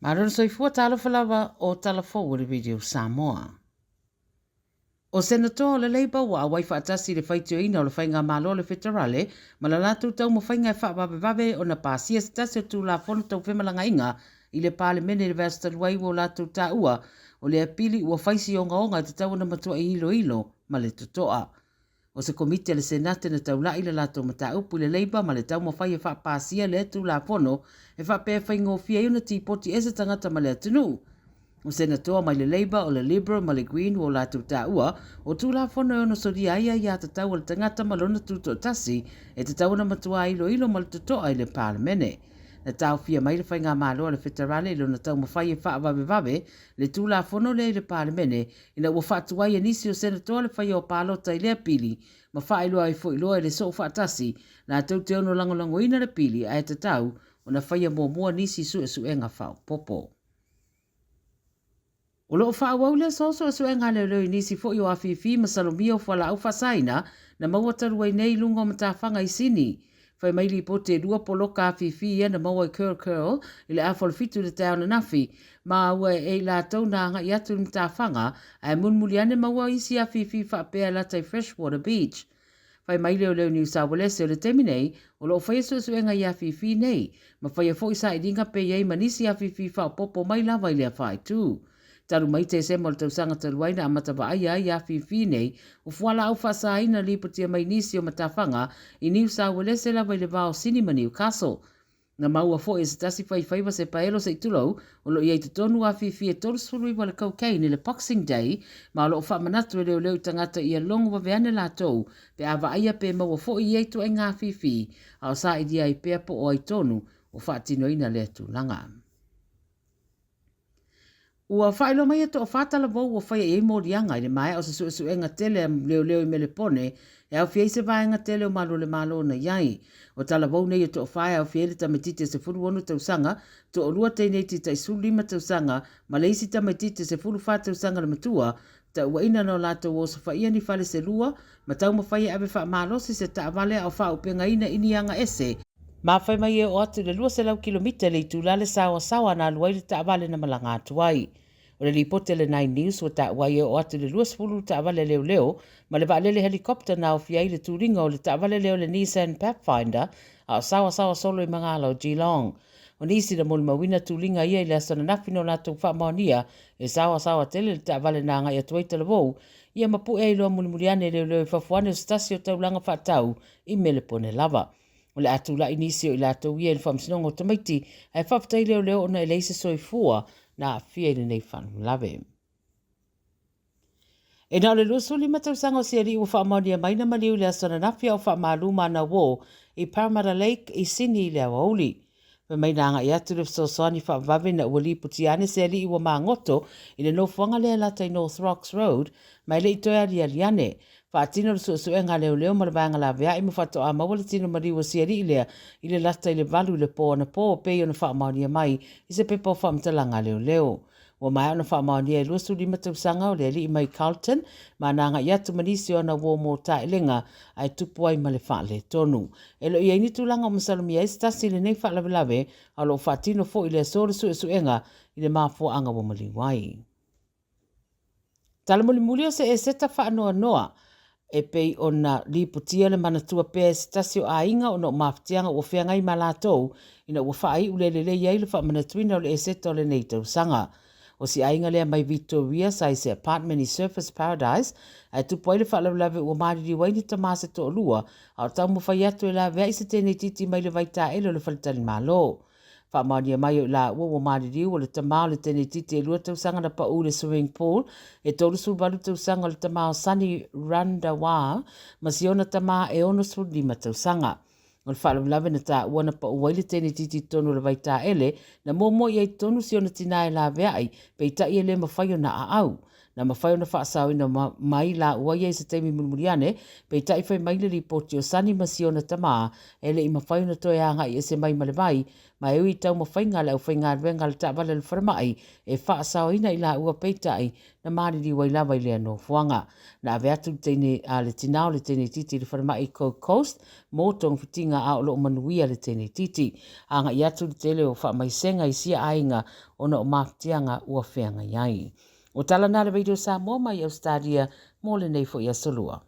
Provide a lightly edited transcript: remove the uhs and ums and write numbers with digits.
Malo le soifua talofa lava o tala fou o le Radio Samoa. O Senatoa o le Labour ua auai faatasi i le faitioina o le Faigamalo a le Feterale ma la latou taumafaiga e faavavevave ona pasia se tasi o Tulafono Tau Femalagaaiga i le Palemene i le vaiaso talu ai ua o latou taua o lea pili ua fai si ogaoga e tatau ona matuai iloilo ma le totoa. O se Komiti a le Senate na taula'i le latou mataupu i le Labour ma le taumafai e faapasia lea Tulafono e faapea e faigofie ai ona tipoti ese tagata ma le atunuu. O Senatoa mai le Labour, o le Liberal ma le Green ua o latou taua, o Tulafono e ono solia ai aiatatau a le tagata ma lona tutoatasi e tatau ona matuā iloilo ma le totoa i le Palemene. Na taofia mai le Faigamalo a le Feterale i lona taumafai e faavavevave le Tulafono lea i le Palemene ina ua faatuai e nisi o Senatoa le faia o palota i lea pili ma faailoa ai foi loa e le soo faatasi latou te ono lagolagoina le pili ae tatau ona faia muamua nisi suesuega faaopoopo. O lo o faaauau le aso suesuega a leoleo i nisi foi o afifi ma salomia o fualaau faasaina na maua talu ai nei i luga o matafaga i Sini. Fai mai lipoti e lua poloka afifi ia na maua i Curl Curl i le afa o le 7 i le taeao ananafi, ma ua e i latou na agai atu i le matafaga ae mulimuli ane maua isi afifi faapea e lata i Freshwater Beach. Fai mai leoleo Niu Sauelese o le taimi nei, o lo o faia suesuega i afifi nei, ma faia foi sailiga pe i ai ma nisi afifi faaopoopo mai lava i lea faaitu. Talu mai Tesema o le tausaga talu ai na amata vaaia ai afifi nei o fualaau faasaina lipotia mai nisi o matafaga i Niu Sauelese lava i le va o Sini ma Newcastle. Na maua foi e se tasi faifaiva se paelo se i tulou o lo o i ai totonu afifi e 39 le cocaine i le Boxing Day ma o lo o faamanatu e leoleo i tagata ia logo vave ane latou pe a vaaia pe maua foi ia ituaiga afifi a o sailia ai pea po o ai tonu o faatinoina lea tulaga. Ua faailoa mai e toafa talavou ua faia i ai moliaga i le maea o se suesuega tele a leoleo i Melepone e aofia ai se vaega tele o malu o le Malo na i ai. O talavou nei e toafa e aofia ai le tamaitiiti e 16 tausaga, toalua teineiti tai 15 tausaga ma le isi tamaitiiti e 14 tausaga le matua, tauaina na o latou osofaia ni fale se lua ma taumafai e ave faamalosi se taavale a o faaupegaina i ni aga ese. Ma fai mai e oo atu i le 200 kilomita i le itula le saoasaoa na alu ai le taavale na malaga atu ai. O le lipoti a le Nine News ua taua ai e oo atu i le 20 taavale leoleo ma le vaalele helicopter na aofia ai le tuliga o le taavale lea o le Nissan Pathfinder a o saoasaoa solo i magala o Geelong. O nisi na molimauina tuliga ia i le aso ananafi na o latou faamaonia e saoasaoa tele le taavale na agai atu ai talavou ia ma pue ai loa mulimuli ane e leoleo i fafo ane o se tasi o taulaga faatau i Melepone lava. O le a tulai nisi o i latou ia i le Faamasinoga o Tamaiti ae faafetai leoleo ona e leai se soifua na aafia i lenei faalavelave. E na o le 25 tausaga o se alii ua faamaonia mai na maliu i le aso ananafi a o faamalu ma ana uo i Parramatta Lake i Sini i le aoauli. Fai mai na agai atu le fesoasoani faavavave ina ua lipotia ane se alii ua magoto i le nofoaga lea e lata i North Rocks Road ma e le i toe aliali ane. Faatino le suesuega a leoleo ma le vaega laveai ma faatoa maua le tino maliu o si alii lea i le lata i le 8 i le po anapo pei ona faamaonia mai i se pepa o faamatalaga a leoleo. Ua maea ona faamaonia e 25 tausaga o le alii mai Carlton ma ana agai atu ma nisi o ana uo mo taelega ae tupu ai ma le faaletonu. E le o i ai ni tulaga o masalomia ai se tasi i lenei faalavelave a o lo o faatino foi i le aso le suesuega i le mafuaaga ua maliu ai. Tala mulimuli o se eseta faanoanoa e pei ona lipotia le manatua pea e se tasi o aiga ona o mafatiaga ua feagai ma latou ina ua faaiu le lelei ai le faamanatuina o le eseta o lenei tausaga. O si aiga lea mai Victoria sa i se apartment i Surfers Paradise ae tupu ai le faalavelave ua maliliu ai ni tama se toalua a o taumafai atu e laveai se teneititi mai le vaitaele o le faletalimalo. Faamaonia mai o i laua ua maliliu o le tama o le teneititi e 2 tausaga na pau i le swimming pool, e 38 tausaga o le tama o Sunny Randhawa ma si ona tama e 65 tausaga. O le faalavelave na taua na pau ai le teneititi i totonu o le vaitaele, na muamua i ai tonu si ona tina e laveai, peitai e le mafai ona aau. Na mafai ona faasaoina mai laua ia i se taimi mulimuli ane, peitai fai mai le lipoti o Sani ma siona tama e le i mafai ona toe agai ese mai ma le vai, ma e ui i taumafaiga a le aufaigaluega a le taavale a le falemai e faasaoina i laua peitai na maliliu ai lava i lea nofoaga. Na ave atu le teine a le tina o le teineitiiti i le falemai i Gold Coast mo togafitiga a o lo o manuia le teineitiiti. Agai atu le tele o faamaisega i sia aiga ona o mafatiaga ua feagai ai. O tala na a le Radio Samoa mai Ausetalia mo lenei foi aso Lua.